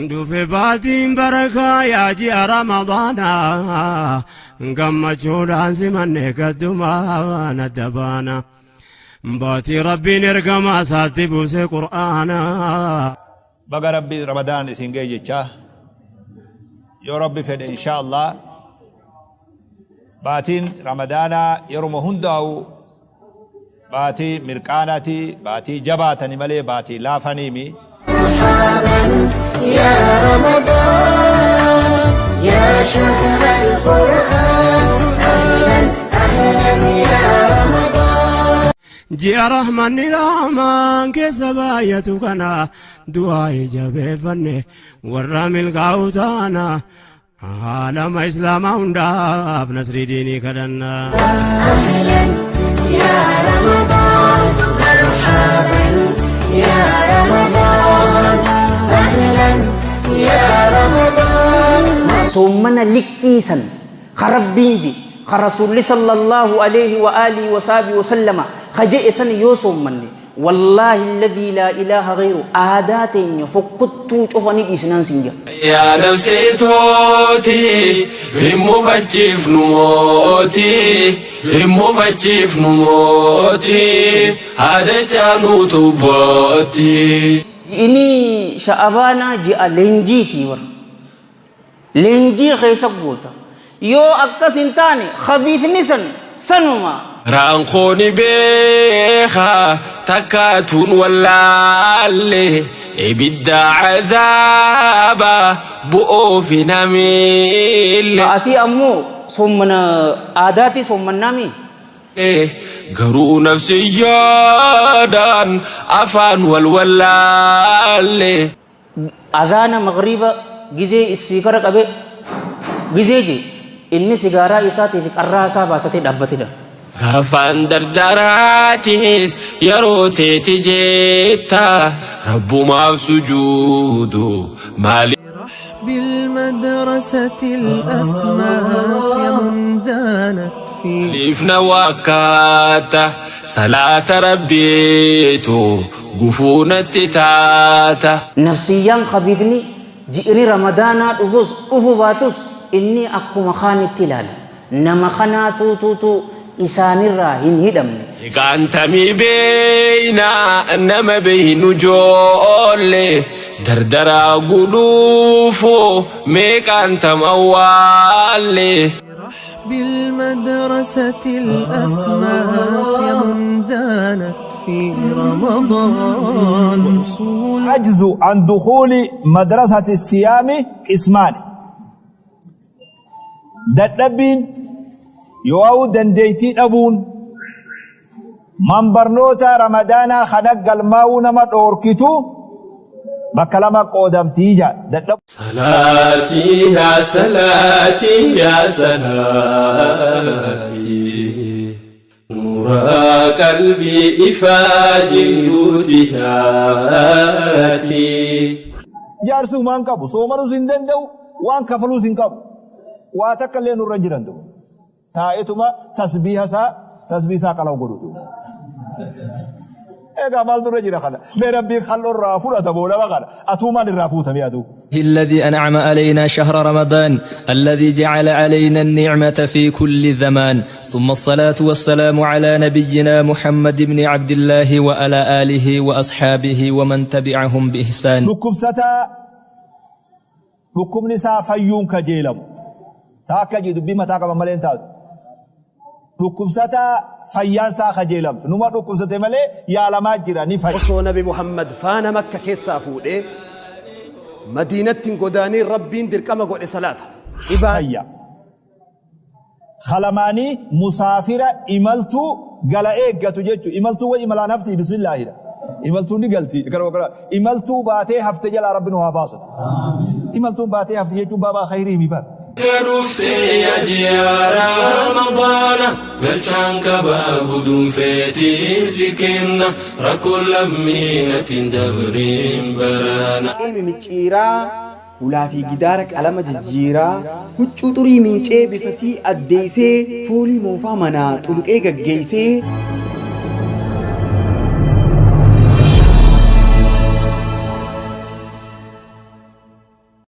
Dhufe baatiin barakaa yaa ji'a Ramadaanaa, gammachuudhaan simanne gaddumaan adda baana. Baatii Rabbiin ergamaa isaatti buuse Qur'aana. Baga Rabbi Ramadaan isin ga'e jechaa, yoo Rabbi fedhe, insha Allah, baatiin Ramadaanaa yeruma hundaa'u baatii mirqaanaati, baatii jabaatani malee baatii laafaniimi. مرحبا يا رمضان يا شهر القرآن، أهلا أهلا يا رمضان. Ji'a rahmanni rahmaan keessa baay'atu kana du'aa jabeeffanne warra milkaa'u taana. Aalama Islaamaa hundaaf nasrii diinii kadhanna. أهلا يا رمضان، مرحبا يا رمضان، أهلا يا رمضان. Soommana likkiisan ka Rabbiin ji, ka Rasuulli sallallahu alaihi wa alihi wa sahbihi wa sallama ka je'e san yoo soommanne, wallaahi alladhii laa ilaaha ghayru, aadaa teenya fokkottuu cufa ni dhiisnaan sin jedha. Yaa nafseetooti, hin mufachiifnu mootii, hin mufachiifnu mootii, haadha nuutu bootti. Inni Sha'abaanaa ji'a leenjiitii warra. Leenjii keessa goota. Yoo akkas hin taane, khabiifni san sanuma. Raankooni beekaa takkaatuun wallaalle, ibidda cadaaba bu'uufi namiille. Asii ammoo soommana aadaati soommannaami. Garuu nafsiyyaadhaan afaan wal wallaalle. Adhaana magriiba gizee ispiikara qabee gizee je, inni sigaaraa isaatii fi qarraa isaa baasatee dhaabbatedha. Gaafaan dardaraatis yeroo teeti jetta, rabbumaaf sujuudu maali. بالمدرسة الأسمى يمن زانت في Liifna wakkaata salaata rabbiitu gufuunatti taata. Nafsiyyaan khabiifni ji'ini Ramadaanaa dhufus dhufu baatus inni akkuma kaanitti ilaala. Nama kanaa tuutuutu isaanirraa hin hidhamne. Gaantamii beeyna nama beeynu joolle, dardaraa guluufu meeqaan tamawwaalle. بالمدرسة الأسمى يمن زانت في رمضان وصول عجز عن دخول مدرسة الصيام قسمان. Dadhabbiin yoo dandeettii dhabuun man barnoota Ramadaanaa kana galmaa'uu nama dhoorkitu bakka lama qoodamtii jaa dadhab. صلاتي يا صلاتي يا صلاتي، نور قلبي إفاجر تهاتي. Jaarsi waan qabu soomanuus hin danda'u, waan kafaluus hin qabu, waa takka illee nurra jiran duba taa'etuma tasbiiha isaa, tasbiih isaa qalaw godhutu. Egaa maaltu irra jira kana? Mee Rabbiin halluu irraa fudhata boodama kana, atuu maal irraa fuutame atuu? الذي أنعم علينا شهر رمضان، الذي جعل علينا النعمة في كل زمان، ثم الصلاة والسلام على نبينا محمد بن عبد الله وعلى آله وأصحابه ومن تبعهم بإحسان. Dhukkubsataa dhukkubni isaa fayyuun kajeelamu taa akka jedhu dubbii mataa qaban malee hin taatu. Dhukkubsataa fayyaan isaa kajeelamtu numa dhukkubsate malee yaalamaa jira, ni fayya. Osoo Nabi Muhammad faana Makka keessaa fuudhee Madiinatti hin godaaniin Rabbiin dirqama godhe salaata. Fayya. Kalamaanii musaafira imaltuu gala eeggatu jechuudha. Imaltuu way imalaan hafti, bismillaahidha. Imaltuun ni galti. Imaltuu baatee hafte jalaa Rabbi nu haa baasu. Imaltuun baatee hafte jechuun baabaa khayrii mi bara. Dhuftee yaa ji'a Ramadaana, galchaan qabaa guduunfeetii si kenna, rakkoo lammiinatiin dabriin barana. Micciiraa hulaa fi gidaara qalama jijjiiraa, huccuu xurii miicee bifasii addeeysee, foolii moofaa manaa xuluqee gaggeeysee.